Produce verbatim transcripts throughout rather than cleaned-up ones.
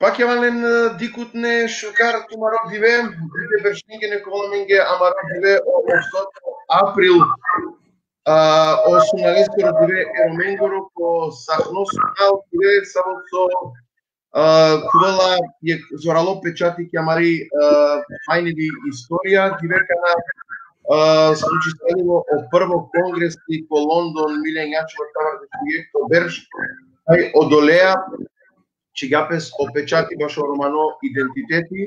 Pakjavalen, e, dikutne šukar tumaro dive, dive beršenge, nek ovel amenge amaro dive o, oftoto april, a, o sunaleskoro dive e Romengoro, ko sahno sunal dive, savo so, a, khuvela jekh zoralo pečati ki amari, a, majnili istorija, dive kana, a, slučisalilo o prvo kongresi ko London, milja enja šel eftavardeš u jekhto berš, kaj odolea čhivgja pes o pečati bašo romano identiteti,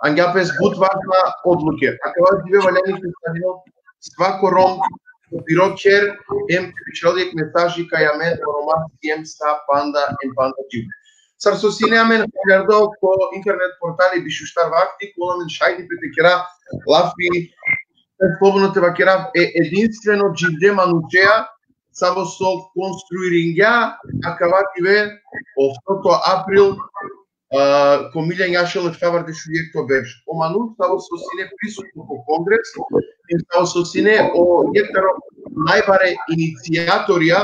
angja pes but važna odluke. Akava dive valjani te sarinen svako Rom ko piro kher, em te bičhalel jekh mesaži kaj amen o Roma siem sa panda em panda dživde. Sar so sine amen haljardar ko internet portali biš u štar vakti, ka ovel amen šajdipe te kera lafi, slobodno te vakera, e edinstveno dživde manušea, savo so konstruiringja akava dive, oftoto april, a, ko milja enja šel eftavardeš u jekhto berš. O manuš savo so sine prisutno ko kongres, em savo so sine o jekh taro najbare inicijatorja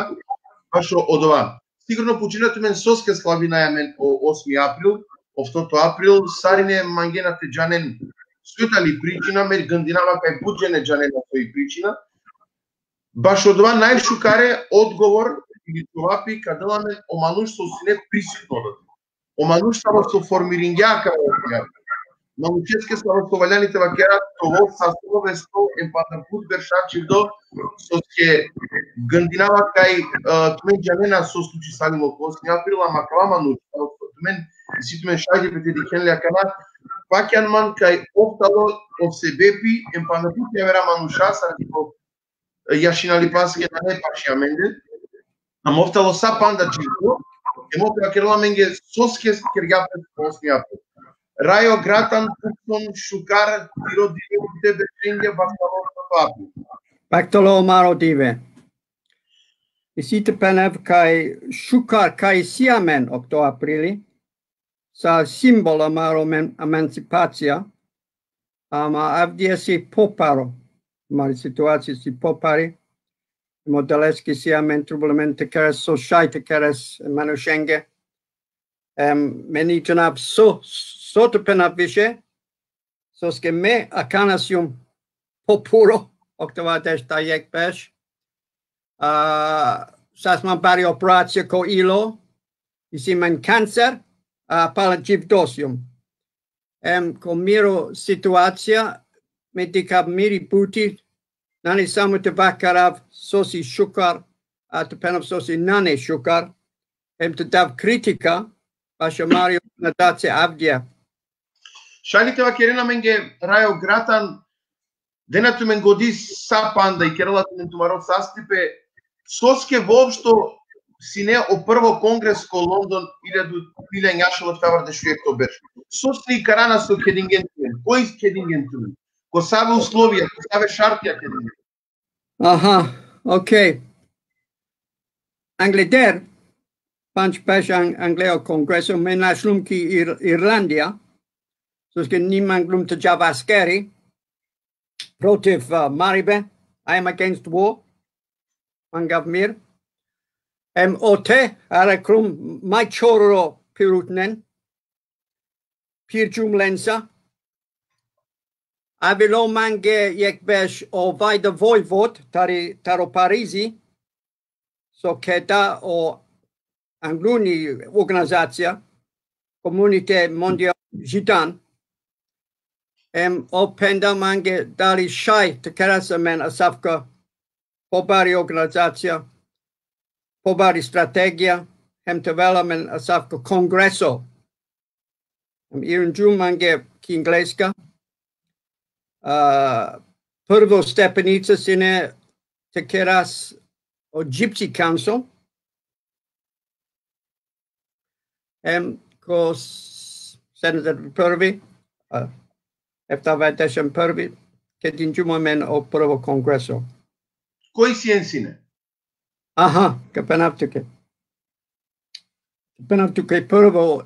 bašo odova. Sigurno pučena tumen soske slavinaja amen o osmi april, oftoto april, sarine mangena te džanen so tali pričina, me gndinava kaj but džene džanena soj pričina. Bašo odova najšukare odgovor ili dževapi ka del amen o manuš so sine prisutno odote. O manuš savo so formiringja akava. Manušeske savo so valjani te vakera, te ovel sasto vesto em panda but berša čhivdo, soske gndinava kaj, e, tumen džanena so slučisalilo ko osmi april, ama akava manuš, savo so tumen, isi tumen šajdipe te dikhen le akana, pakjan man kaj ov tano o sebepi em panda but javera manuša, sar so, e, jašinalipaske nane paši amende, ama ov tano sa panda dživdo, em ov te vakerel amenge soske kergja pes ko osmi april. Rajo Gratan Pukson, šukar tiro dive, dive beršenge, bahtalo oftoto april. Bahtalo amaro dive. Isi te phenav kaj šukar kaj isi amen ofto aprili, sa simbol amaro eman-, emancipacija, ama avdive si poparo, amari situacija si popari, em odoleske isi amen trubolimen te keres so šaj te keres manušenge. Em, me ni džanav so, so te phenav više, soske me akana sijum po puro, oktavardeš ta jekh berš. A, sas man bari operacija ko ilo, isi man kancer, a, pala dživdo sijum. Em, ko miro situacija, me dikhav miri buti, nane samo te vakerav so si šukar, a te phenav so si nane šukar, em te dav kritika bašo amari organizacija avdive. Šaj li te vakeren amenge, Rajo Gratan, dena tumen godi sa panda i kerela tumen tumaro sastipe, soske voopšto sine o prvo kongres ko London iljadu, milja enja šel eftavardeš u jekhto berš. So sine i karana so kedingen tumen, koj kedingen tumen, ko save uslovija, ko save šartija kedingen. Aha, okej. Angleder, pandž berš an-, angleo kongreso, me našlum ki Ir-, Irlandija, soske ni manglum te džav askeri, protiv, uh, maribe, I am against war, mangav mir. Em ote, arakhlum maj čororo pirutnen, pirgjum lenca. Avilo mange jekh berš o vajda vojvod, tari, taro Parizi, so keda o angluni organizacija, Communauté Mondiale Gitane, em ov phenda mange dali šaj te keras amen asavka pobari organizacija, pobari strategija, hem te ovel amen asavka kongreso. Em iringjum mange ki Engleska. A, prvo stepenica sine te keras o Gypsy Council. Em, ko s-, sedemdeset prvi, a, eftavardeš em prvi, kedingjum amen o prvo kongreso. Koj sien sine? Aha, ka phenav tuke. Ka phenav tuke, prvo,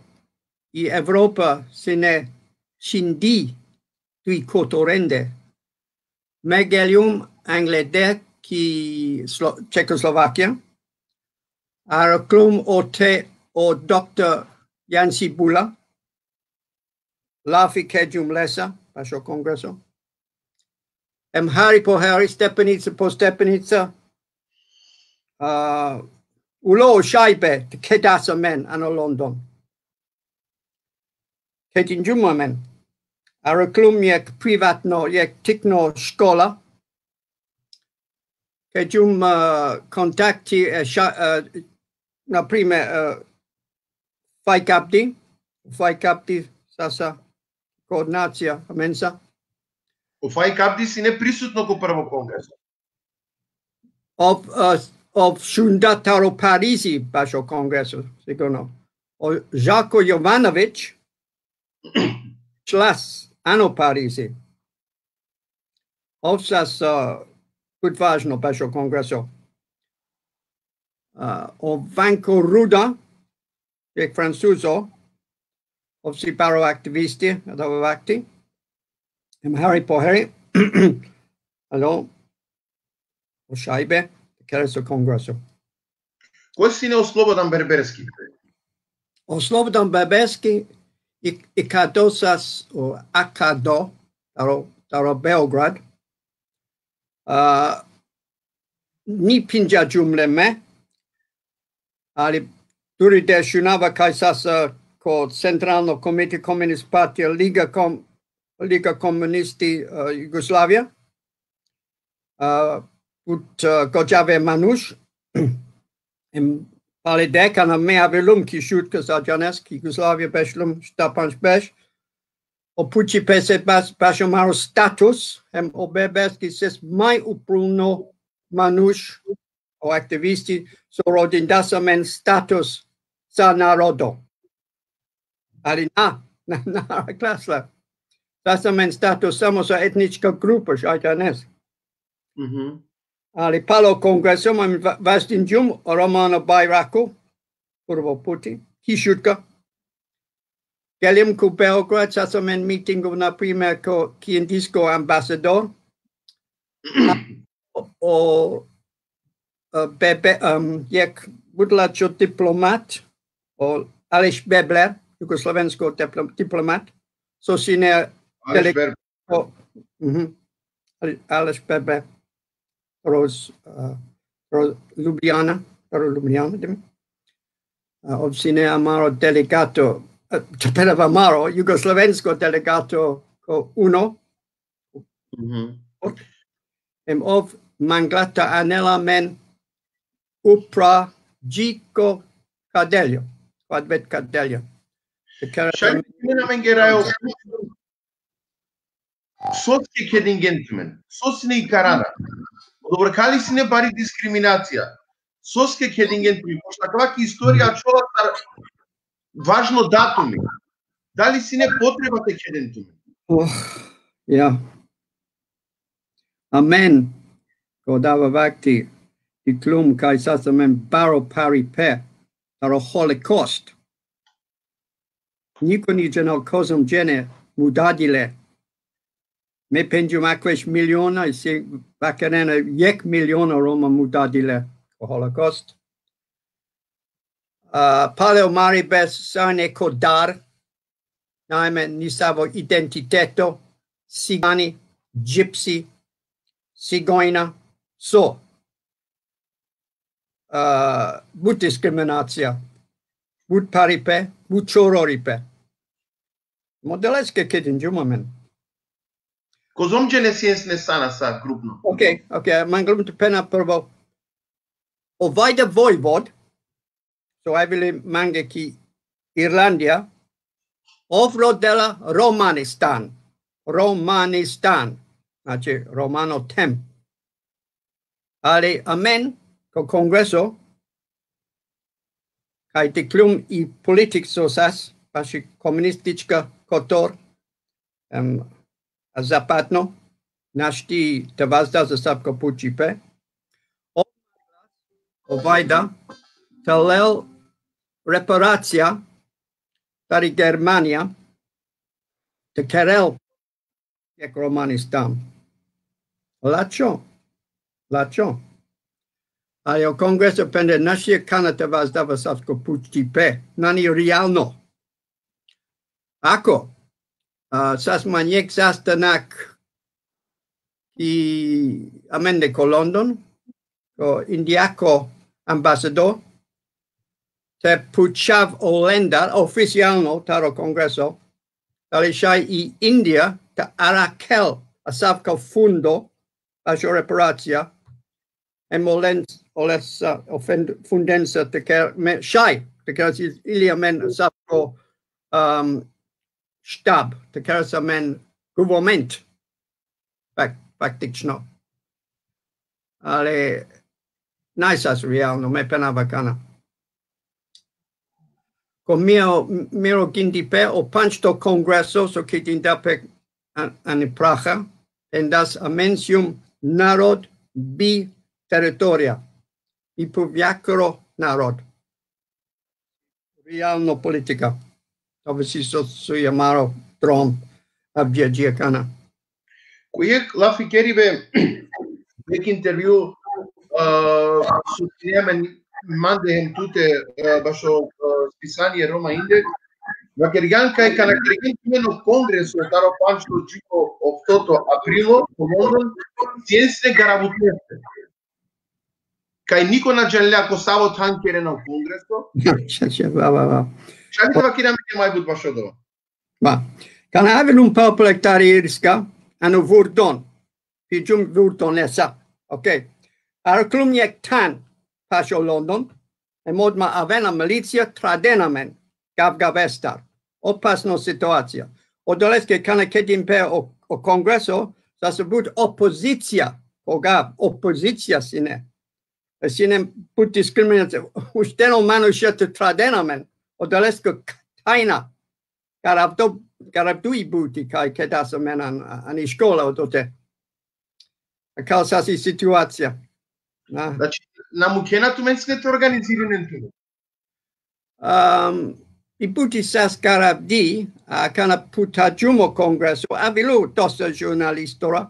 i Evropa sine čhindi duj kotorende. Me geljum angleder ki Slo-, Čehoslovakija. Arakhlum ote o doktor Jansi Bula, lafi kedjum lesa, bašo kongreso. Em hari po hari, stepenica po stepenica, a, ulo o šajbe, te kedas amen, ano London. Kedingjum amen. Arakhlum jekh privatno, jekh tikno škola. Kedjum, a, kontakti, e, ša-, e, na primer, e, Faik Abdi, Faik Abdi sasa koordinacija amensa. O Faik Abdi sine prisutno ko prvo kongreso. Ov, e, ov šunda taro Parizi bašo kongreso, sigurno. O Žako Jovanović, člas, ano Parizi. Ov sas, e, but važno bašo kongreso. E, o Vanko Ruda, jekh Francuzo, ov si baro aktivisti, adava vakti. Em hari po hari, alo, o šajbe, te keres o kongreso. Koj sine o Slobodan Berberski? O Slobodan Berberski, i, i kadosas, o akado, taro, taro Beograd. A, ni pindžagjum le me, ali duri dešunava kaj sasa ko Centralno komite Komunist partija Liga Kom-, Liga Komunisti, e, Jugoslavija. A, but, e, gođave manuš, em pale dekana me avelum ki Šutka, sa džanes, ki Jugoslavija bešlum, štar panč berš. O pučipe sed bas-, bašo amaro status, em o Berberski ses maj upruno manuš, o aktivisti, so rodindas amen status sa narodo. Ali na, na, na arakhlesla. Sas amen status samo sa etnička grupa, šaj džanes. Mhm. Ali palo kongreso, amen va-, vazdingjum o Romano Bajraku, prvo puti, ki Šutka. Gelim ko Beograd, sas amen mitingu, na primer, ko, ki indijsko ambasador. O, o, e, Bebe-, em, jekh but lačho diplomat, o Aleš Bebler, jugoslovensko diplo-, diplomat, so sine Aleš Ber- o, mhm. Ale-, Aleš Bebler, Roz, e, Roz Ljubljana, Roz Ljubljana, dim. E, ov sine amaro delegato, e, čaperava amaro, jugoslovensko delegato ko uno, Mhm. em ov manglata anel amen upra Džiko Kardeljo, Advet Kardeljo. Te kera- Šaj mi na mengeraja o, soske kedingen tumen, so sine ikarana. Dobro, kali sine bari diskriminacija. Soske kedingen tumen, pošto akava ki istorija ačhola sar važno datumi. Dali sine potreba te keden tumen? Oh, ja. Amen. Ko adava vakti dikhljum kaj sas amen baro pharipe taro Holokaust. Niko ni džanel kozom džene mudadile. Me pendžum akveš miliona, isi vakerena jekh miliona Roma mudadile ko Holokaust. A, pale o maribe sar ine ko dar, nane amen nisavo identiteto, cigani, džipsi, cigojna, so. A, but diskriminacija, but pharipe, but čororipe. Odoleske kedingjum amen. Kozom džene sien sine sana sa grupno? Okej, okej, manglum te phena prvo. O Vajda Vojvod, so avili mange ki Irlandija, ov rodela Romanistan. Romanistan, znači romano them. Ali amen, ko kongreso, kaj dikhljum i politik so sas, baši komunistička kotor, em, a zapadno, našti te vazda za sab ko pučipe. O, o Vajda, te lel reparacija, tari Germanija, te kerel jekh Romanistan. Lačho, lačho. Ali o kongreso phende našti akana te vazdava sab ko pučipe, nane realno. Ako A, sas manjek sastanak ki amende ko London, ko Indiako ambasador, te pučav olendar oficialno taro kongreso, dali šaj i India te arakhel asavko fundo bašo reparacija, em olen, oles, a, ofend-, fundensa te ker, me, šaj, te ker si ili amen asavko, um, štab, te ker sa amen government, fak-, faktično. Ali naj sas realno, me phenava akana. Ko miro, miro gindipe o pandžto kongreso so kedinda pe an-, ani Praha, phendas amen sijum narod bi teritorija, bi puvjakro narod. Realno politika. To bi si so, so i amaro drom avdija dži akana. Ko jekh lafi keribe, jekh intervju, a, so sine amen mande hem tute, a, bašo, a, spisanie Roma Index, vakergjan kaj kana kergjen tumen o kongreso taro pandžto dži ko oftoto aprilo, ko London, sien sine garavutneste. Kaj niko na džanela ko savo than kerena o kongreso. Ša, ša, va, va, va. Šaj te vakera amen maj but bašo dova. Va. Kana avelum pa o proletari irska, ano vurdon. Pidžum vurdon esa. Okej. Arakhlum jekh than pašo London, em odma avena milicija, tradena amen gavgavestar. Opasno situacija. Odoleske kana kedin pe o, o kongreso, sas but opozicija, koga opozicija sine. E sine but diskriminacija. Ušteno manuša te tradena amen. Odoleske tajna. Garavdo, garavdo i buti kaj kedas amen an, ani škola odote. Akal sas i situacija. Na. Znači, na mukhena tumen sine te organizirinen tumen. Um, i buti sas garavdi, a, kana putadžum o kongreso, avilo dosta žurnalistora.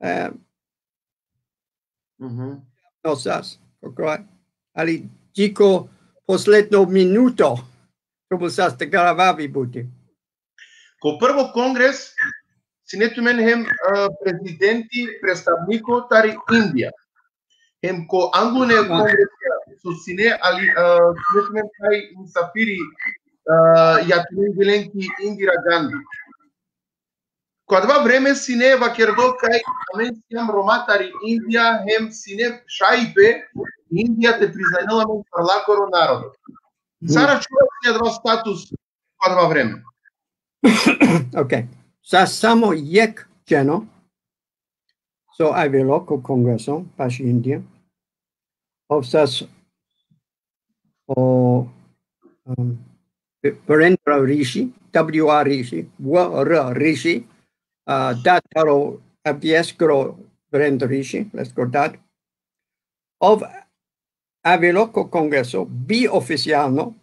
E, Mhm. No sas, okej. Ali dži ko posledno minuto, trebel sas te garavav i buti. Ko prvo kongres, sine tumen hem, e, prezidenti, predstavniko tari Indija. Hem ko angune kongres so sine, ali, e, sine tumen kaj musafiri, e, ja tumen vilen ki Indira Gandhi. Ko adava vreme sine vakerdo kaj amen sijam Roma tari Indija, hem sine šajbe Indija te priznanel amen sar lakoro narodo. Sar ačhova sine adava status ko adava vreme? Okej. Sas samo jekh dženo so avilo ko kongreso baši Indija. Ov sas o, um, Virendra Rishi, W R Rishi, W R Rishi, a, dad taro avdijaskoro Virendra Rishi, leskoro dad. Ov avilo ko kongreso, bi oficialno,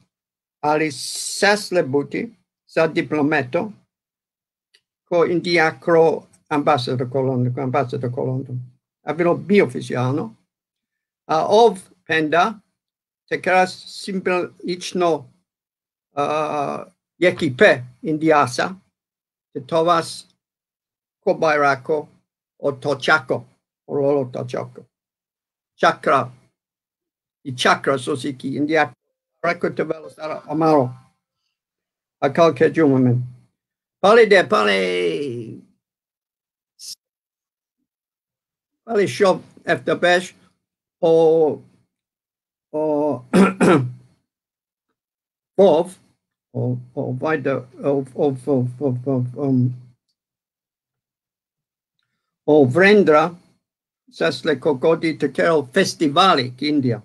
ali sas le buti, sar diplomato, ko Indiakro ambasador ko London, ko ambasador ko London. Avilo bi oficialno. A ov phenda, te keras simbolično, a, jekhipe Indiasa, te thovas ko bajrako o točako, o rolo točako. Čakra, i čakra so si ki India, bajrako te ovel sar amaro. Akal kedžum amen. Pali de, pali, pali šov efta berš, o, o, ov, o, o, vajda, o, o, o, o, o, um, o Virendra, sas le ko godi te kerel festivali ki India.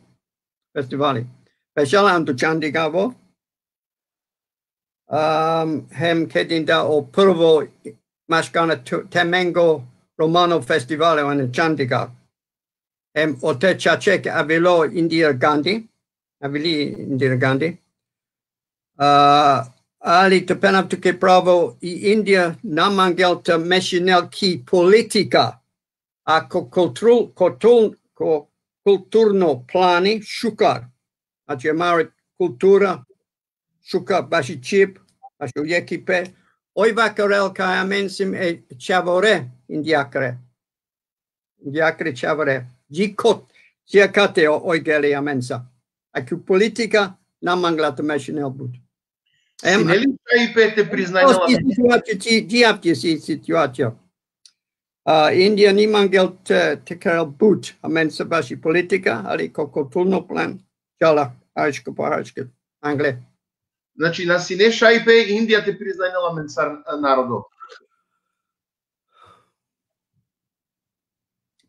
Festivali. Bešela ando Chandigarh ov, um, hem kedinda o prvo maškaro tu-, temengo romano festivali ano Chandigarh. Hem ote čače avilo Indira Gandhi, avili Indira Gandhi. A, ali te phenav tuke pravo, i Indija na mangel te mešinel ki politika, a ko kultru-, ko tul-, ko kulturno plani šukar. Znači, amari kultura šukar baši čhib, bašo jekhipe, Oj vakerel kaj amen sim e čhavore indijakre. Indijakre čhavore. Dži kot, dži akate o, oj geli amenca. A ki politika, na mangla te mešinel but. Em, Sine li šaj pe te priznajnela? Situacija, dži, dži avdi si situacija. A, Indija ni mangel te, te kerel but, amenca baši politika, ali ko kulturno plan, džala, haričko po haričko, angle. Znači, na sine šaj pe Indija te priznajnela amen sar narodo.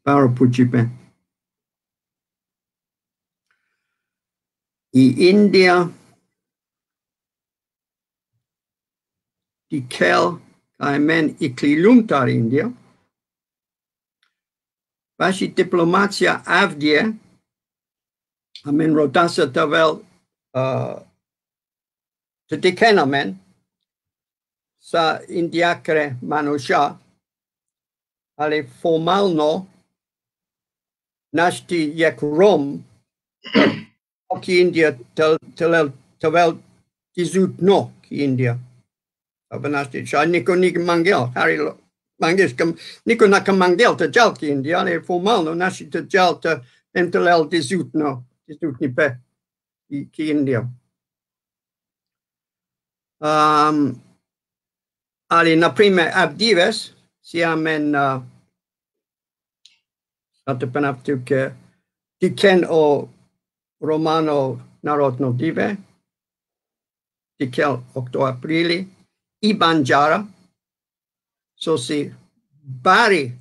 Baro pučipe. I Indija, dikhel, kaj amen ikliljum tar Indija, baši diplomacija avdie, amen rodasa te avel, uh, te dikhen amen, sa indijakre manuša, ali formalno našti jekh Rom, ki Indija te, te lel, te avel dizutno ki Indija. Aba našti, šaj niko ni mangel, hari lo, mangeš kam, niko na ka mangel te džal ki Indija, ali formalno našti te džal te, em te lel dizutno, dizutni pe, i, ki Indija. Um, ali, na primer, avdive, si amen, uh, sa te phenav tuke, dikhen o romano narodno dive, dikhel okto aprili, i Bandžara, so si bari,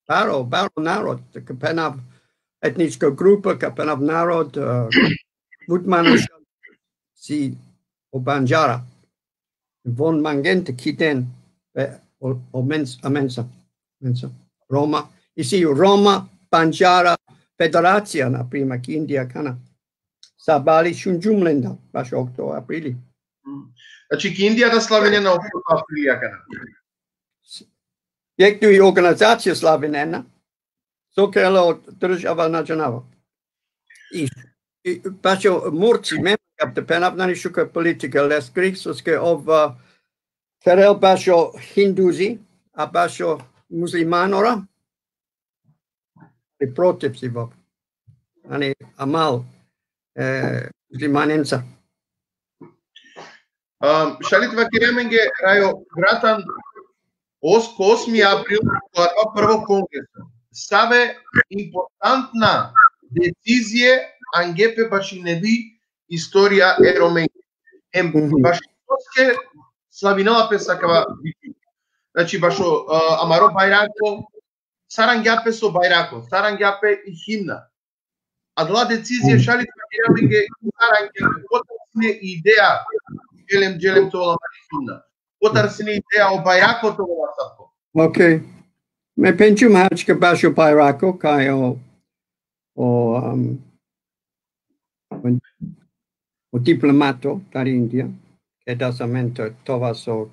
baro, baro narod, ka phenav etničko grupa, ka phenav narod, uh, but manuša si o Bandžara. Von mangen te kiten, e, o, o mens-, amenca, amenca. Roma, isi Roma Bandžara Federacija, na primer, ki Indija kana. Sa bari šungjum lenda, baš okto aprili. Znači, ki Indija da slavinena okto aprili akana. Jekh duj organizacija slavinena, so kerela o država na džanava. I, i, bašo Murci, me, ka te phenav, nani šukar politika leskri, soske ov, uh, kerel bašo Hinduzi, a bašo muslimanora, i protiv si ov. Ani amal, e, muslimanenca. Um, šaj li te vakerea amenge, Rajo, gratan, os-, ko osmi april, ko adava prvo kongreso, save importantna decizie ange pe baši nevi istorija e Romenge. Em, Mhm. baši soske slavinela pe sa kava. Znači, bašo, uh, amaro bajrako, sar angja pe so bajrako, sar angja pe i himna. Adala decizie, šaj li te vakerea amenge, sar angja pe, kotar sine ideja, dželem, dželem te ovel amari himna. Kotar sine ideja o bajrako te ovel asavko. Ok. Me phenđum Hačka bašo bajrako, kaj o, o, um, o, o diplomato tari Indija, kedas amen te, te ova so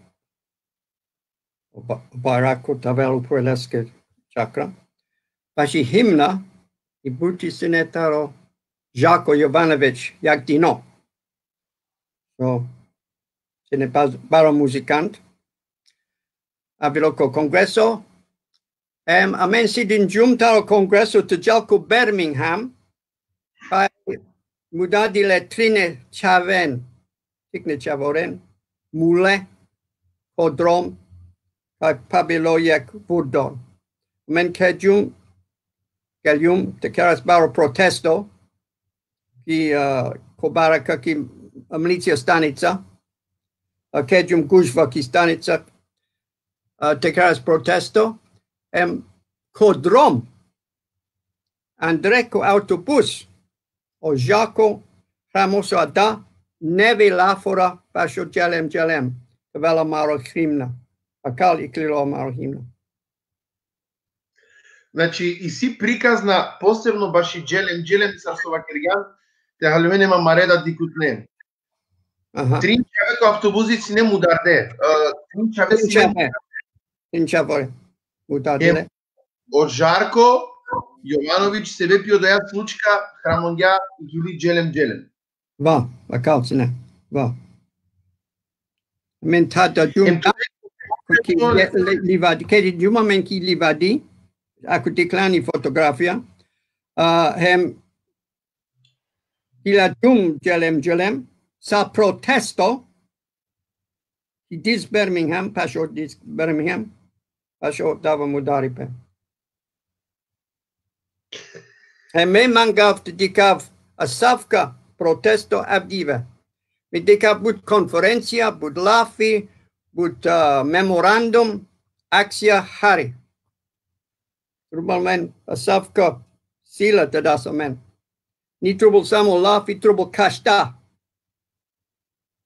o ba-, bajrako te avel upro leske čakra. Baši himna, i buti sine taro Žako Jovanović Jagdino. So, sine baz-, baro muzikant. Avilo ko kongreso. Em, amen sidinđum taro kongreso te džal ko Birmingham. Kaj mudadile trine čhaven, tikne čhavoren, mule, ko drom, kaj phabilo jekh vurdo. Amen kedžum, geljum, te keras baro protesto, ki, uh, ko baraka ki milicija stanica, uh, kedžum gužva ki stanica, uh, te keras protesto, em, ko drom, andre ko autobus, o Žako, hramo so ada, nevi lafora, bašo dželem dželem, te avel amaro himna, akal iklilo amaro himna. Znači, isi prikazna posebno baši dželem dželem, sar so vakergjan, te haljum amen amare da dikhutne. Aha. Trin čhave ko avtobusi sine mudarde. Uh, trin čhave Trin sine čhave. Trin čhave. Mudadile. O Žarko Jovanović sebepi odaja slučka hramongja i gili dželem dželem. Va, akal sine. Va. Amen tata džum, ki le-, le-, livadi, kedi džum amen ki livadi, ako te ikljan i fotografia, a, hem ki la džum dželem dželem, sa protesto, ki diz Birmingham, pašo diz Birmingham, pašo dava mudaripe. Hem me mangav te dikhav asavka protesto avdive. Me dikhav but konferencija, but lafi, but, a, memorandum, akcija hari. Trubal amen asavka sila te das amen. Ni trubal samo lafi, trubal kašta.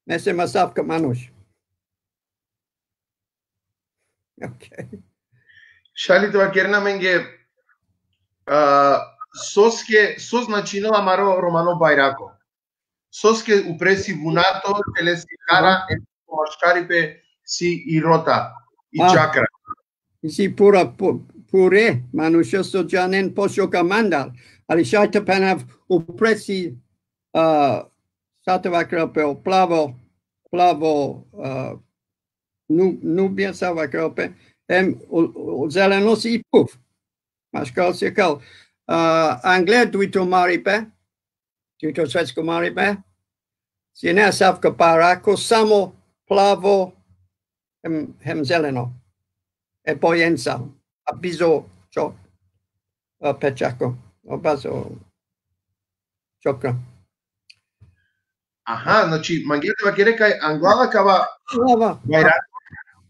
Me siem asavka manuš. Okej. Šaj li te vakeren amenge, a, soske, so značinela amaro romano bajrako? Soske upre si vunato, tele si hara, e maškaripe si i rota, i A. čakra. Isi pura pu-, pure, manuša so džanen pošukar mandar, ali šaj te phenav upre si, a, sa te vakerav pe, o plavo, plavo, a, nu-, nubija sa vakerav pe, hem o, o zeleno si i phuv. Maškar si akal. A, angle dujto maripe, dujto svetsko maripe, sine asavka bajrako, samo plavo hem, hem zeleno. E bojenca. A bizo čo-, a, pečako. O bazo čokra. Aha, znači, mangea te vakere kaj anglal akava Lava. bajrako.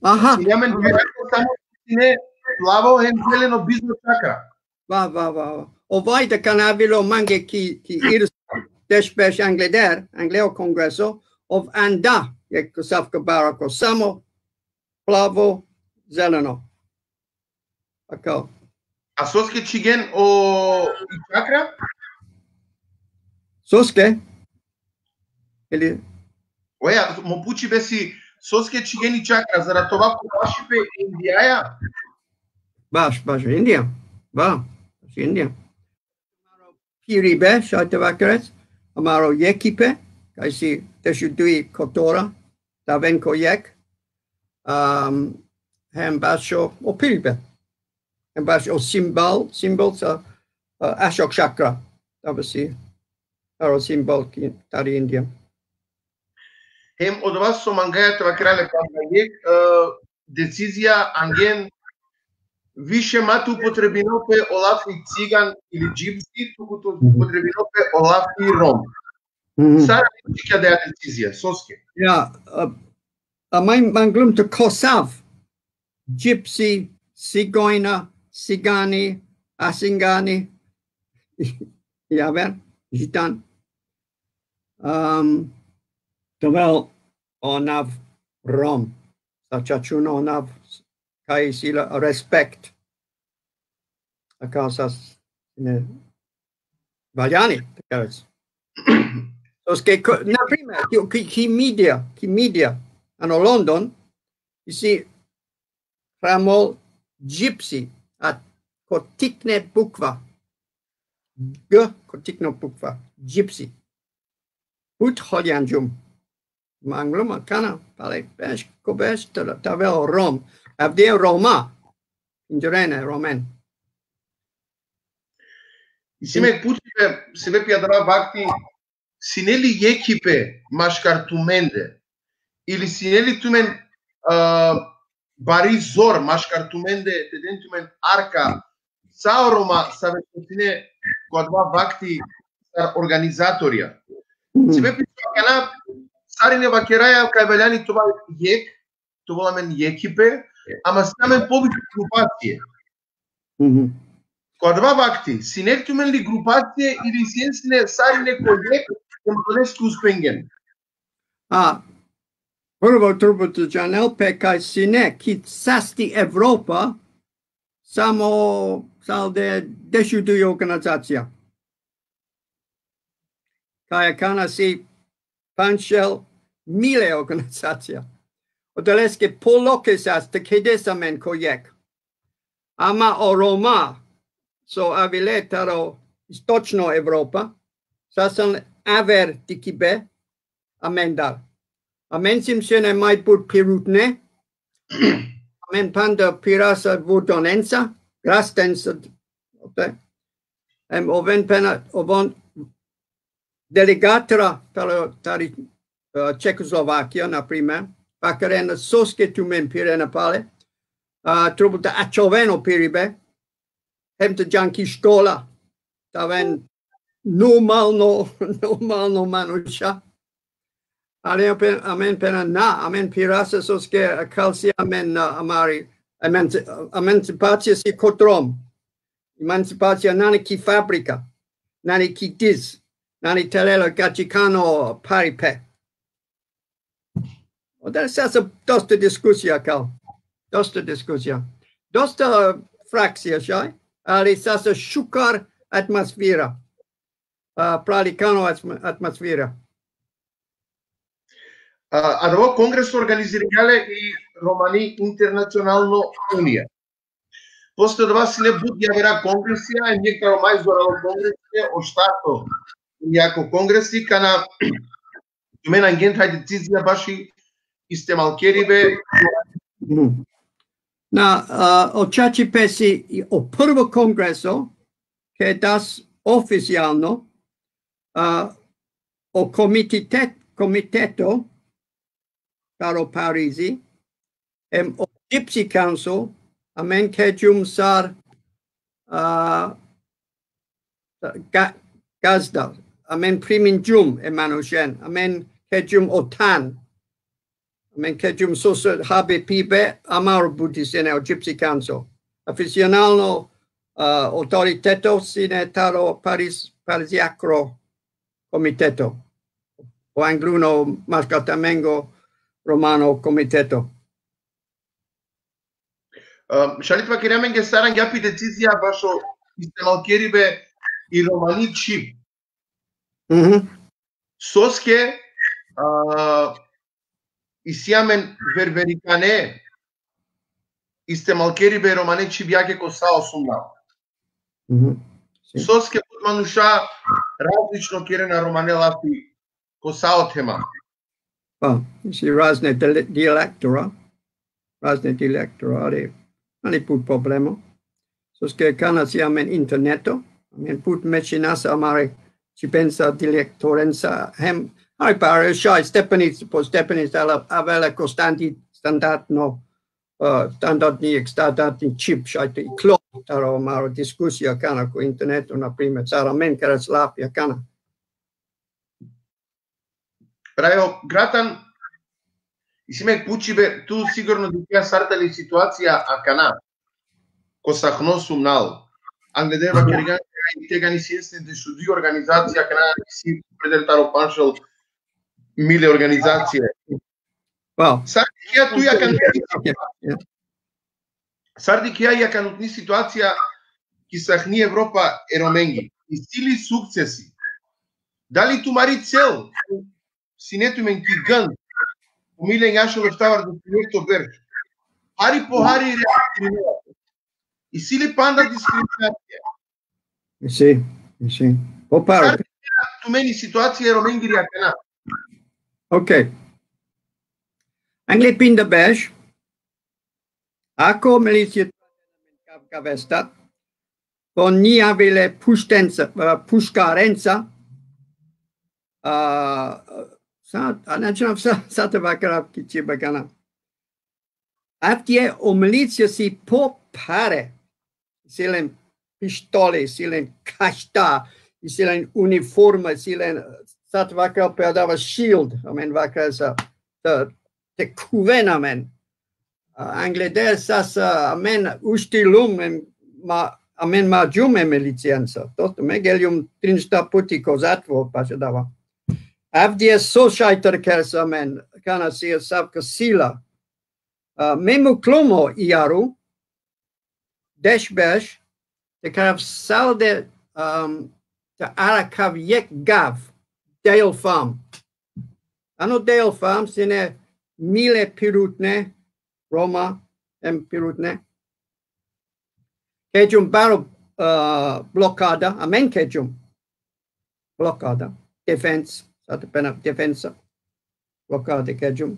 Aha. Sine amen bajrako samo sine plavo hem zeleno bizo čakra. Va, va, va, va. Ov ajde kana avilo mange ki, ki Irska, deš berš angleder, angleo kongreso, ov anda jekh asavka bajrako, samo plavo, zeleno. Akal. A soske čhigen o i čakra? Soske? Ili Oja, mo pučibe si, soske čhigen i čakra, zarad ova ko pašipe Indijaja? Baš, baš Indija. Ba, baš Indija. Piribe, šaj te vakeres, amaro jekhipe, kaj si dešuduj kotora, te aven ko jekh, am, hem bašo o piribe. Hem bašo simbol, simbol sa, a, Ashok Chakra. Dava si, aro simbol ki tari Indija. Hem odova so mangaja te vakera le panda jekh, e, decizija angen više ma te upotrebinol pe o lafi cigan ili džipsi, tuku te Mhm. upotrebinol pe o lafi Rom. Mhm. Sar ačhikja adaja decizija, soske? Ja, a, a maj manglum te kosav, džipsi, sigojna, sigani, asingani, javer, žitan. Am, te ovel o anav Rom, sa čačun o anav, kaj isi la respekt. Akal sa sine valjani, te vakeres. Soske, ko-, na primer, ki, ki, ki Midija, ki Midija, ano London, isi hramol džipsi, a ko tikne bukva. G ko tikno bukva, džipsi. But holjan džum. Manglum akana, pale berš, ko berš, te, te avel Rom. Avdive Roma. Indžirena Romen. Isi me pučibe, sebepi adava vakti, sine li jekhipe maškar tumende, ili sine li tumen, a, bari zor maškar tumende, te den tumen arka, sa o Roma, save so sine ko adava vakti sar organizatorja. Mhm. Sebepi so akana sarine vakeraja kaj valjani te ovel jekh, te ovel amen jekhipe, ama sine amen poviše grupacije. Mhm. Ko adava vakti, sine tumen li grupacije ili sien sine sarine ko jekh, hem odoleske uspengjen? A, prvo, trebul te džanel pe kaj sine ki sasti Evropa, samo sar de dešuduj organizacija. Kaj akana si pančel mile organizacija. Odoleske poloke sas te kedes amen ko jekh. Ama o Roma, so avile taro istočno Evropa, sasan aver dikhibe amendar. Amen sim sine mai but pirutne. Amen panda pirasa vurdonensa, grastensa, okay? Em oven pena, ovon delegatra pela tari, uh, Čekoslovakija, na primer, vakerena soske tumen pirena pale, uh, trebul da ačhoven o piribe, hem te džan ki škola, te oven normalno, normalno manuša. Ali amen, amen pena na, amen pirasa soske akal si amen, uh, amari, amen, emancipacija si kotrom. Emancipacija nane ki fabrika, nane ki diz, nane telela gačikano paripe. Oda sasa dosta diskusija akal. Dosta diskusija. Dosta frakcija šaj, ali sasa šukar atmosfera. Uh, pralikano atm-, atmosfera. A, adava kongres organiziringja le i Romani Internacionalno Unija. Posle adava sine but javera kongresija, em jekh taro maj zoralo kongresi, o štarto jako kongresi, kana tumen angjen thaj decizija baši istemalkeribe. Mhm. Na, a, o čačipe si i o prvo kongreso, kedas oficijalno, a, o komititet-, komiteto taro Parizi, em o Gypsy Council, amen kedžum sar, a, ga-, gazda, amen primingjum e manušen, amen kedžum o than, amen kedžum sosa habe pibe, amaro buti sine o Gypsy Council. Oficijalno, a, autoriteto sine taro Paris, Pariziakro komiteto. O angluno maškaltamengo romano komiteto. Um, šaj li te vakere amenge sar angja pi decizija bašo istemalkeribe i romani čhib. Mhm. Soske, a, isi amen ververikane istemalkeribe romane čhibjake ko sa o sumnal. Mhm. Si. Soske but manuša različno kerena romane lafi ko sa o thema. Pa, si razne dile-, dialektora, razne dialektora, ali, ali but problemo. Soske kana si amen interneto, amen but mešinasa amare čhibensa dialektorensa, hem, aj pa, šaj, stepenica po stepenica, ala, avela ko standi-, standardno, uh, standardni, standardni čhib, šaj te iklol taro amaro diskusija kana ko interneto, na primer, sar amen keras lafi akana. Prajo Gratan, isi me pučibe, tu sigurno dikhea sar tani situacija akana. Ko sahno sumnal. Angleder vakergjan, tegani isi dešudui organizacija akana, isi preder taro panšel mile organizacije. Wow. Sar dikhea tu akaja, sar dikhea akaja situacija ki sahni Evropa e Romengi. Isi li sukcesi? Dali tumari cel sine tumen ki gand, o mile enja šel efta vardeš i jekto berš. Hari po hari reagirina. Isi li panda diskriminacija? Isi, isi. Po paro. Sar dikhea tumen i situacija e Romengiri akana? Okej. Angle pinda berš, ako milicija ka-, kavesta, po ni avile puštenca, a, puškarenca, a, sa, a, znači, sa, sa te vakerav ki čhib akana. Avdive o milicija si po pare, isi len pištoli, isi len kašta, isi len uniforma, isi len, sa te vakerav pe adava shield, amen vakerena sa, te, te khuven amen. A, angleder sasa, amen uštilum, em, ma, amen mangjum e milicijanca. To, to me geljum trin štar puti ko zatvor, paš adava. Avdive so šaj te kerel amen, kana si asavka sila. A, me muklum o Iaru, deš berš, te kerav salde, um, te arakhav jekh gav, Dale Farm. Ano Dale Farm sine mile pirutne, Roma, em pirutne. Kedžum baro, a, blokada, amen kedžum blokada, defense, sa te phena defensa. Lokal te kergjum.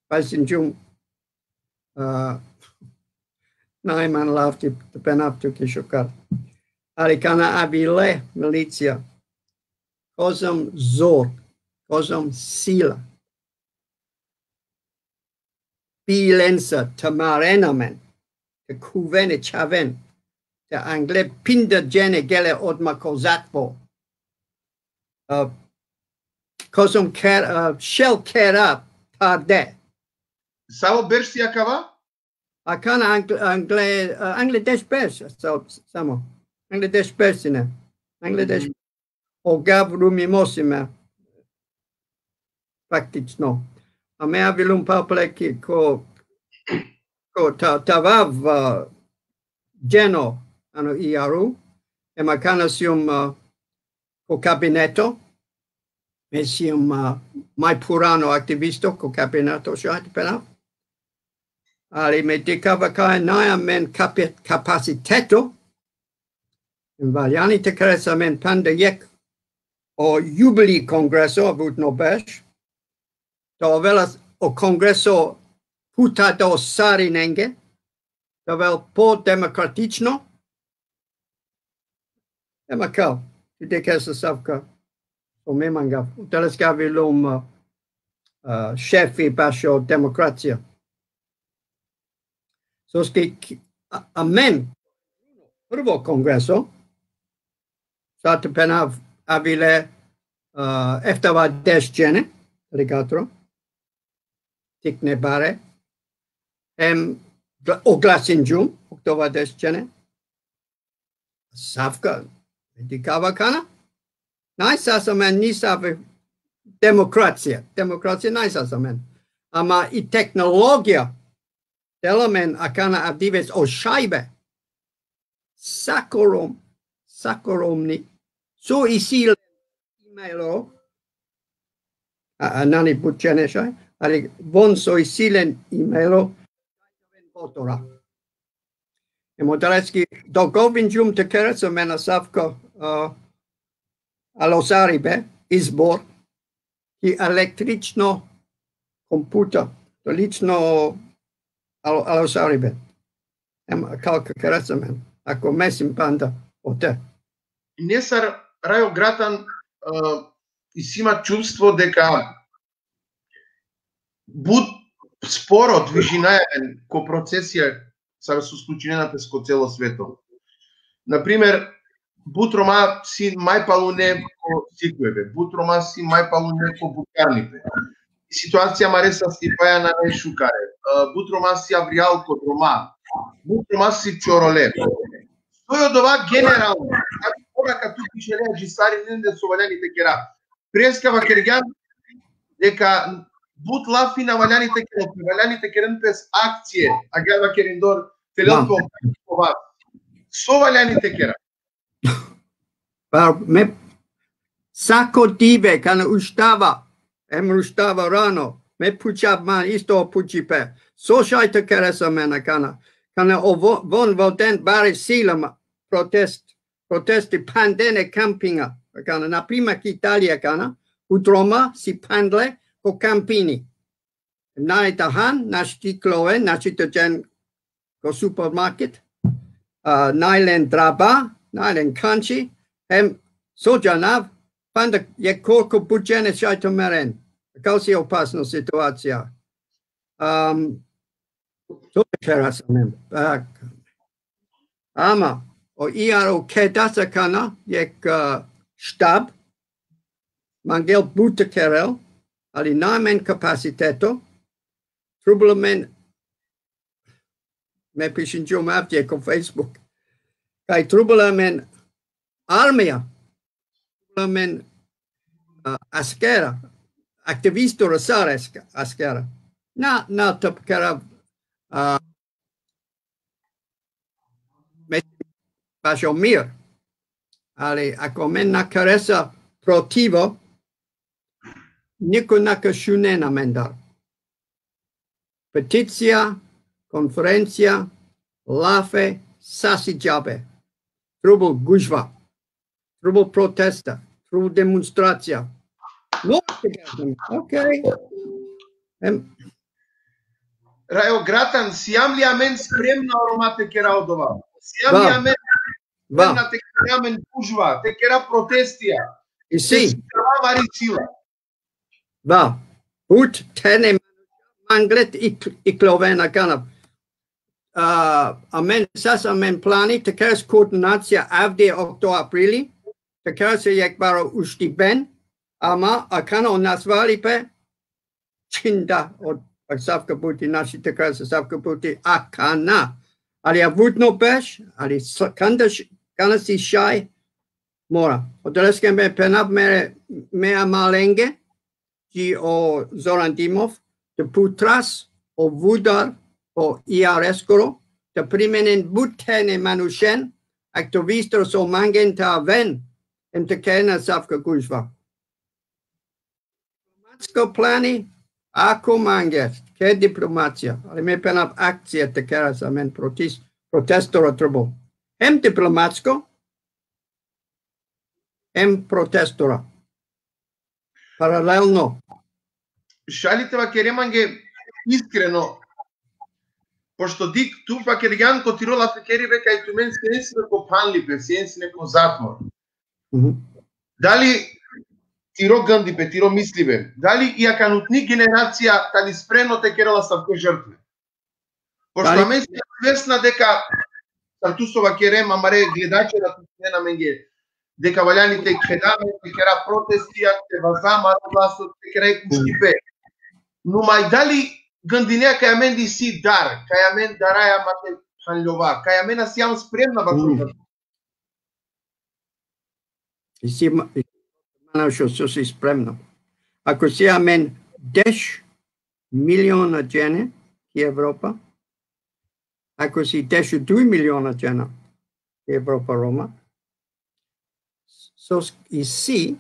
Pasingjum. Uh, nai man lafti te penaptu ki shukar. Ali kana avile milicija. Kozom zor. Kozom sila. Bilensa tamarena men. Te kuvene chaven. Te angle pinda jene gele odma kozatvo. Uh, kozom ker, uh, shel kera tarde. Savo berš si akava? Akana angle, angle, uh, angle deš berš, so, samo. Angle deš berš sine. Angle deš. O gav rumimo sime. Faktično. A me avilum pa pleki ko, ko ta, tavav, uh, jeno, ano iaru, e makana sium, uh, ko kabineto, me sium, uh, mai purano aktivisto ko kabineto šati pena. Ali me dikava kaj nai amen kapi-, kapaciteto, valjani te keres amen panda jek o jubili kongreso, avut no berš, to velas o kongreso puta do sarinenge, to vel po demokratično, e makal, ti de kesa savka, o me mangav, teleska vilum, uh, šefi bašo demokracija. Soske ki-, a-, amen, prvo kongreso, sa te penav avile, uh, eftavardeš jene, aligatro, tikne bare, em, gla-, o glasingjum, oktovardeš jene, savka, dikava kana, nai sas amen ni save demokracija, demokracija nai sas amen. Ama i tehnologija, dela amen akana avdives o šajbe, sakorom, sakoromni, so isi len e-mailo, a, a nani but jene šaj, ali von so isi len e-mailo, votora. E modeleski, dogovingjum te keres amen asavko, uh, alosaribe, izbor, ki električno komputer, to lično alo-, alosaribe. Em, akal ka keres amen, ako me sim panda ote. Ne sar Rajo Gratan, uh, isi ma čuvstvo deka but sporo dvižinaja amen ko procesija sar so slučinena pes ko celo sveto. Na primer, but Roma si maj palune ko sikujbe, but Roma si maj palune ko bukarnipe. Situacija amare sastipaja nane šukare. Uh, but Roma si avrijal ko droma. But Roma si čorole. So i odova generalno, znači, ora kad tu piše le dži sarinende so valjani te kera. Preska vakergjan deka but lafi na valjani te keren, valjani te keren pes akcije, agjaar vakerindoj telefon, so valjani te kera. Pa me sako dive kana uštava, em uštava rano, me pučav man isto pučipe. So šaj te keres amen akana. Kana o vo-, von voden bare sila ma protest, protesti pandene kampinga. Akana, na prima ki Italija kana, u droma si pandle ko kampini. Nai te han, na štikloven, na šitočen ko supermarket, uh, nai len draba, nai len kanči, em so džanav, panda jekh korko but džene šaj te meren. Akal si opasno situacija. Um, so te keras amen. Ama, o iar o kedas akana, jekh, uh, štab, mangel but te kerel, ali nai amen kapaciteto, trubul amen, me pišingjum avdive ko Facebook. Kaj trubul amen armija, trubul amen, uh, askera, aktivisto rasar askera. Na, na te kerav, uh, me bašo mir. Ali ako amen na keresa protivo, niko na ka šunen amendar. Peticija, konferencija, lafe, sa si džabe. Trubul gužva. Trubul protesta. Trubul demonstracija. No, okej. Em, Rajo Gratan, sijam li amen spremna o Roma te kera odova? Sijam li Da. amen ba, spremna te kera amen gužva, te kera protestija? isi, Te sikava amari sila. ba, but terne manglet ik-, ikloven akana. A, amen sas amen plani, te keras koordinacija avdi okto aprili, te keras jekh baro uštiben, ama akana o nazvalipe, čhinda, o, asavka buti, našti te keras asavka buti, akana. Ali avutno berš, ali sa-, kanda š-, kana si šaj, mora. Odoleske me phenav mere, me amalenge, dži o Zoran Dimov, te putras o vudar o I R S-koro, te primenen but terne manušen, aktivistar so mangen te aven, em te keren asavka gužva. Diplomatsko plani, ako manges, ke diplomacija, ali me phenav akcija te keras amen protis-, protestora trubo. Em diplomatsko, em protestora. Paralelno. Šaj li te vakere mange iskreno, pošto dik tu vakergjan ko tiro lafekeribe kaj tumen sien sine ko phanlipe, sien sine ko zatvor. Mhm. Dali tiro gandipe, tiro mislibe, dali i akanutni generacija tani spremno te kerel asavke žrtve? Pošto Dali- amen sijam svesna deka, sar tu so vakerem, amare gledačija da tu sine amenge, deka valjani te kheda amen, te kera protestija, te vaza amaro glaso, te kera jekh uštibe. Numaj dali gandinea kaj amen isi dar, kaj amen daraja ma te phanljova, kaj amen a sijam spremna vaš Mm. Isi ma-, manuš so si spremno. Ako si amen deš miliona džene ki Evropa, ako si deš u duj miliona džena ki Evropa Roma, so isi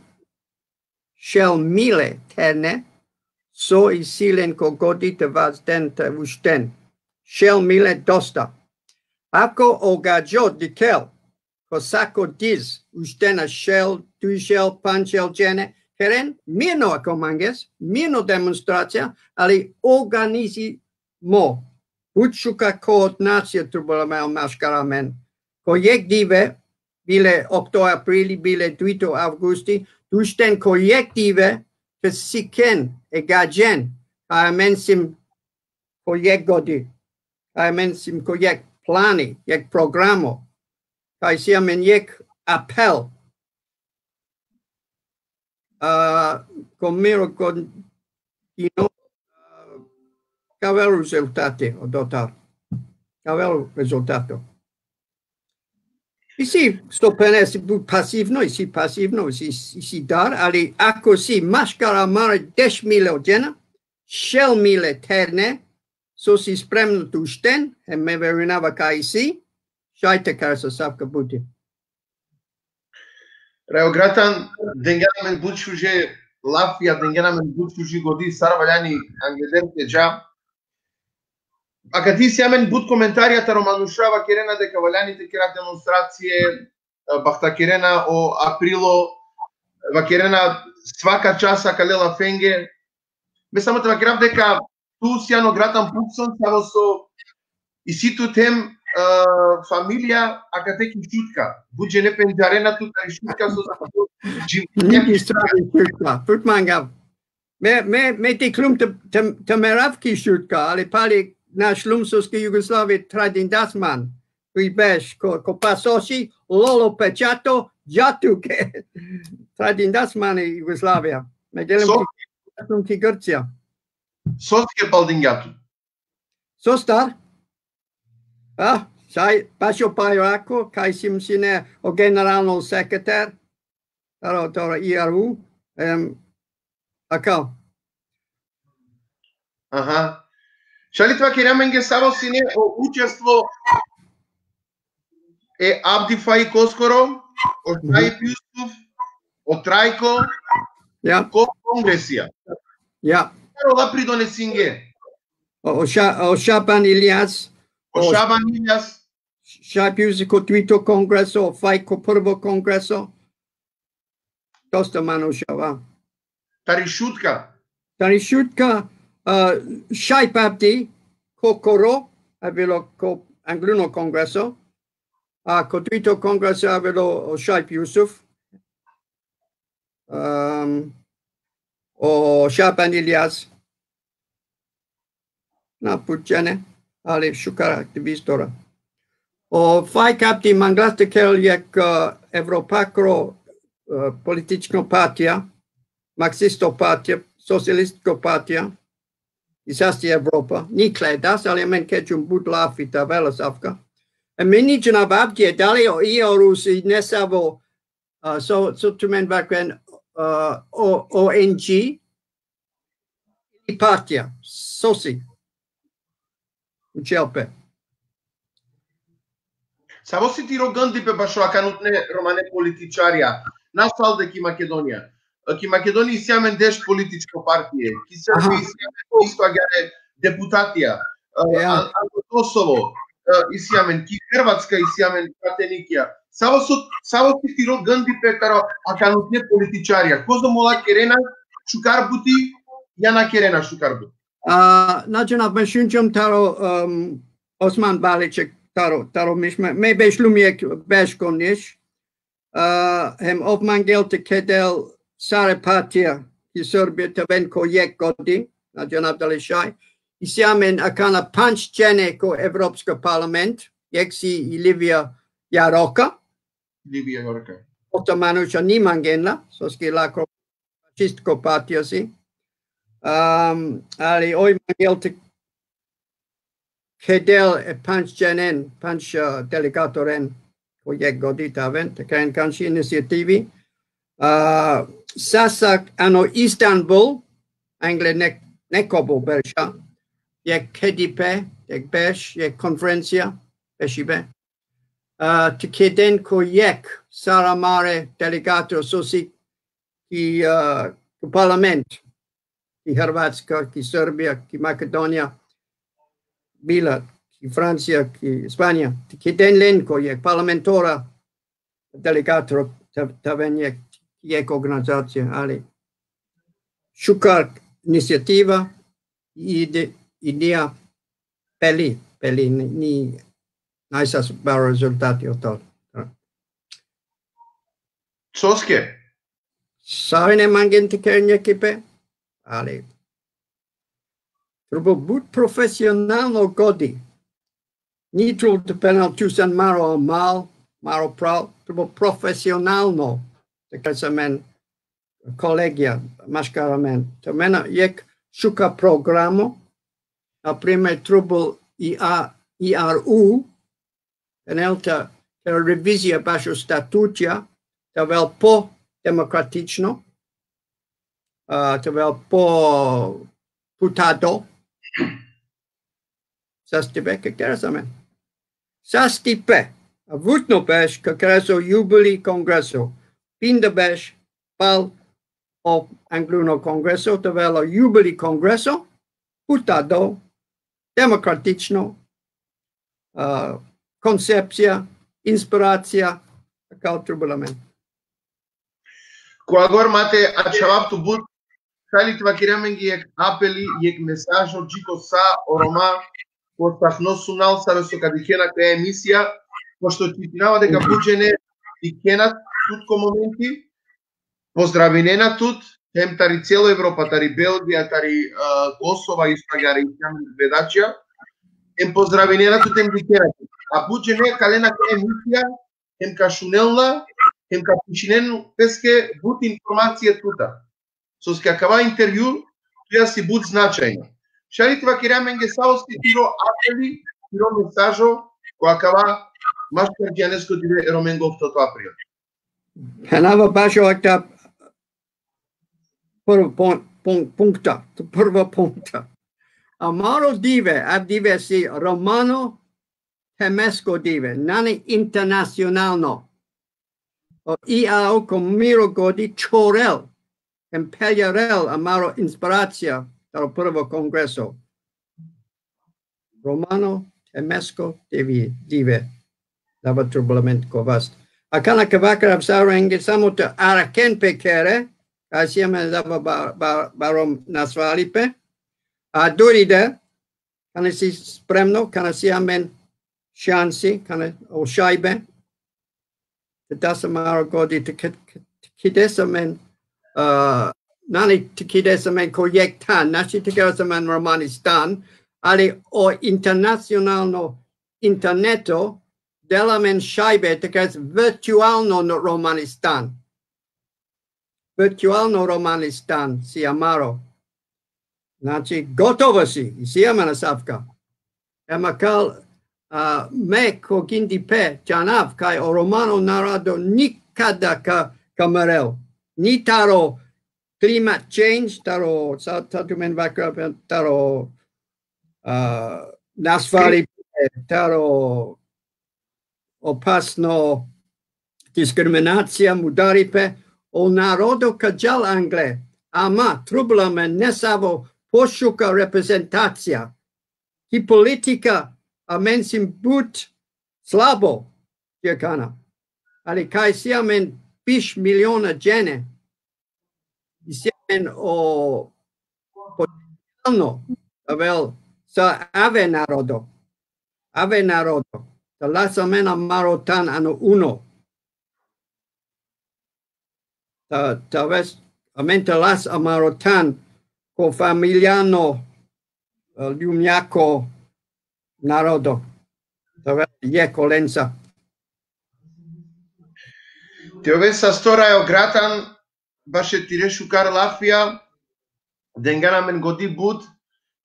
šel mile terne, so isi len ko godi te vazden te ušten. Šel mile dosta. Ako o gadžo dikhel, ko sako diz, uštena šel, duj šel, pandž šel džene, keren, mirno ako manges, mirno demonstracija, ali organizimo. But šukar koordinacija trubela me maškar amen. Ko jekh dive, bile okto aprili, bile dujto avgusti, te ušten ko jekh dive, te sikhen e gadžen, kaj amen sim ko jekh godi, kaj amen sim ko jekh plani, jekh programo, kaj si amen jekh apel. A, ko miro, ko, you know, a, ka avel rezultate odotar. Ka avel rezultato. Isi so phenea, isi bu-, pasivno, isi pasivno, isi, isi dar, ali ako si maškar amare deš mile o džena, šel mile terne, so si spremno te ušten, hem me verujnava kaj isi, šaj te keras asavka buti. Rajo Gratan, dengjan amen but šuže lafija, dengjan amen but šuži godi, sar valjani angleder te dža. Akate isi amen but komentarija taro manuša, vakerena deka valjani te kera demonstracije, e, bahtakerena o aprilo, vakerena svaka čas akale lafenge. Me samo te vakerav deka tu sian o Gratan Pukson, savo so isi tut hem, e, familija akate ki Šutka. But džene pendžarena tut tari Šutka so, so Niki stravi Šutka, put mangav. Me, me, me dikhljum te, te, te merav ki Šutka, ali pali našljum soske Jugoslavija tradindas man. Ki beš, ko, ko pasoši, lolo pečato, dža tuke. Tradindas man i Jugoslavija. Me gelem So- ki, ki Grcija. Soske paldingja tut? Sostar? A, šaj, pašo pajrako, kaj sim sine o generalno sekretar, taro, taro I R U, em, akal. Aha. Šaj li te vakere amenge savo sine o učestvo e Abdi Faikoskoro, o Šaip Jusuf, o Trajko, Ja, ko kongresija. Ja. Sar ola pridonesinge? O, o, Ša-, o Šaban Ilijas, O o Šaban Ilijas. Šaip Jusuf ko dujto kongreso, Fajk ko prvo kongreso. Dosta manuša, va. Tari Šutka. Tari Šutka, Uh, Shaip Abdi, Kokoro, avilo ko angluno kongreso. Uh, ko duito kongreso avilo o Shaip Yusuf. Um, o Shaban Ilyas. Na puchene, ali shukar aktivistora. O Faik Abdi manglaste kel jek uh, Evropakro uh, politično partija, marksisto partija, socialistisko partija, i sasti Evropa, ni kledas, ali amen kečum but lafi ta vela safka. E meni jena babdje, dali o i o Rusi nesavo, uh, so, so tumen vakren uh, o, O N G, i partija, sosi, učelpe. Savo si tiro gëndipe bašo akanutne romane političarja, na salde ki Makedonija. Ki Makedonija isi amen deš političko partije, ki Srbija isi amen isto agjaar deputatija, ja. A, a Kosovo, a, isi amen, ki Hrvatska isi amen pratenikija. Savo so, savo si tiro gëndipe taro akanutne političarja. Kozom ola kerena šukar buti, ja na kerena šukar buti. A, na džanav, me šungjum taro um, Osman Balić, taro, taro mišme, me beš lum jek beš ko Niš. A, hem ov mangel te kedel sare partija ki Srbija te ven ko jek godi, na džanav dali šaj. Isi amen akana panč džene ko Evropsko parlament, jek si i Livija Jaroka. Livija Jaroka. Ota manuša ni mangenla, soske la ko fašistko partija si. Um, ali oj mangel te kedel e panč dženen, panč uh, delegatoren, ko jek godi te aven, te kren kanši inicijativi. Uh, sasak ano Istanbul, angle nek, nekobu berša, jek kedipe, jek beš, jek konferencija, bešibe. Uh, te keden ko jek sar amare delegato so si ki, uh, ki parlament, ki Hrvatska, ki Srbija, ki Makedonija, bila, ki Francija, ki Španija, te keden len ko jek parlamentora delegato te, te aven jek, jek organizacija, ali šukar inicijativa i de, i nija peli, peli ni, ni najsas baro rezultati o to. Soske? Sar ne mangen te keren jek pe, ali. Treba but profesionalno godi. Ni trebalo te penal tu san maro mal, maro pral, treba profesionalno. Te keren sa men kolegija, maškar amen. Te mena jek šuka programo, na primer, trebalo i a, I R U, penel te, te revizija bašo statutja, te avel po demokratično, a, te avel po putado, sastipe ke keren sa men. Sastipe, avutno beš, ke keren so jubili kongreso, pinda beš, pal o angluno kongreso, te avel o jubili kongreso, putado, demokratično, a, koncepcija, inspiracija, akal trebalo amen. Ko agor ma te ačhavav tut but, šaj li te vakere amenge jek apeli, jek mesažo, dži ko sa o Roma, ko stakno sunal, sar so ka dikhena kaja emisija, pošto čitinava deka but džene dikhena tut ko momenti, pozdravinena tut, hem tari celo Evropa, tari Belgija, tari, a, Kosova, isto agjaar i gledačija, hem pozdravinena tut, hem dikhena tut. A but džene ka lena kaja emisija, hem ka šunen la, hem ka pišinen peske but informacija tuta. Soske akava intervju tuja si but značajno. Šaj li te vakere amenge savo si tiro apeli, tiro mesažo, ko akava maškar džanesko dive e Romengo, oftoto april. Phenava bašo akta prvo pun-, pun-, punkta, prvo punkta. Amaro dive, a dive si romano temesko dive, nani internacionalno. O i a o ko miro godi čorel, hem peljarel amaro inspiracija taro prvo kongreso. Romano temesko dive, dive. Dava trebalo amen ko vast. Akana ka vakerav sarenge samo te arakhen pe kere, kaj si amen dava ba-, ba-, barom nasvalipe. A Duride, kana si spremno, kana si amen šansi, kana o šajbe. Te das amaro godi, te ki-, te kides amen, uh, nani te kides amen ko jekh than, našti te kides amen Romanistan, ali o internacionalno interneto dela amen šajbe te kides virtualno no Romanistan. Virtualno Romanistan si amaro. Znači, gotovo si, isi amen asavka. Em akal, a, me ko gindipe džanav kaj o romano narodo nikada ka, ka merel. Ni taro climate change, taro, sa, sa tumen vakra, taro, a, nasvaripe, taro opasno diskriminacija, mudaripe, o narodo ka džal angle, ama trubla amen nesavo pošukar reprezentacija. Ki politika amen sim but slabo, ki akana. Ali kaj si amen biš miliona džene, isi amen o potencijalno, avel, sa ave narodo. Ave narodo. Te las amen amaro than ano uno. Te, te ves, amen te las amaro than ko familijano, e, ljumnjako narodo. Te ves, jekh olenca. Te oven sasto Rajo Gratan, baše tire šukar lafija, dengjan amen godi but,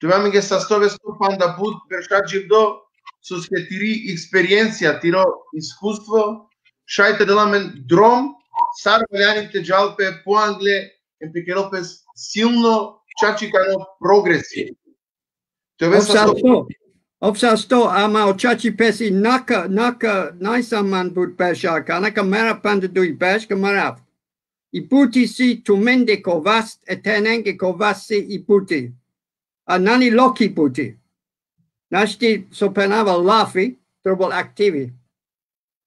te ove amenge sasto vesto panda but berša dživdo, soske tiri eksperiencija, tiro iskustvo, šaj te del amen drom, sar valjani te džal pe poangle, em te kerel pe silno čačikano progresi. Te ove Ov sasto sasto, ov sasto, ama o čačipe si naka, naka, najsa man but berš akana, ka merav panda duj berš, ka merav. I buti si tumende ko vas, e tenenge ko vas si i buti. A nani loki buti. Našti so phenava lafi, trebol aktivi.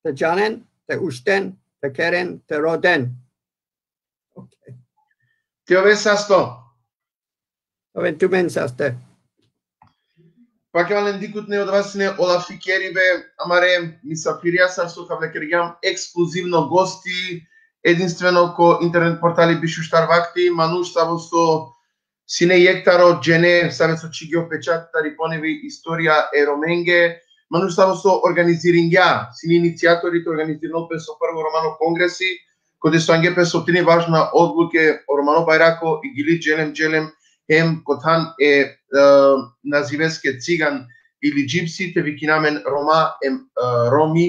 Te džanen, te ušten, te keren, te roden. Okay. Te ove sasto. Oven tumen saste. Pakevalen dikutne, odova sine o lafikeribe amare misafirja, sar so ka vakergjam, ekskluzivno gosti, edinstveno ko internet portali Biš u štar vakti, manuš savo so sine jekh taro džene, save so čhivgje o pečat tari ponevi istorija e Romenge, manuš savo so organiziringja, sine inicijatori te organizirinel pe so prvo romano kongresi, kode so angje pe so trin važna odluke, o romano bajrako i gili dželem dželem, hem ko than e, e, naziveske cigan ili džipsi, te vikina amen Roma hem, e, Romi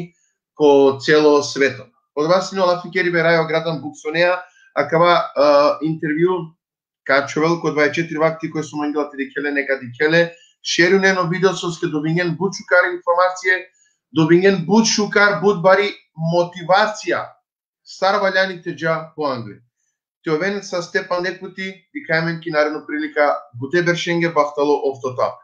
ko celo sveto. Odova sine o lafikeribe Rajo Gratan Buksonea, akava, e, intervju ka ačhovel ko dvaeset četiri vakti, koj so mangela te dikhel le, neka dikhel le, šerinen o video, soske dobingjen but šukar informacije, dobingjen but šukar, but bari motivacija, sar valjani te dža poangle. Te oven saste panda jekh puti, dikha amen ki naredno prilika, bute beršenge, bahtalo ofto tap.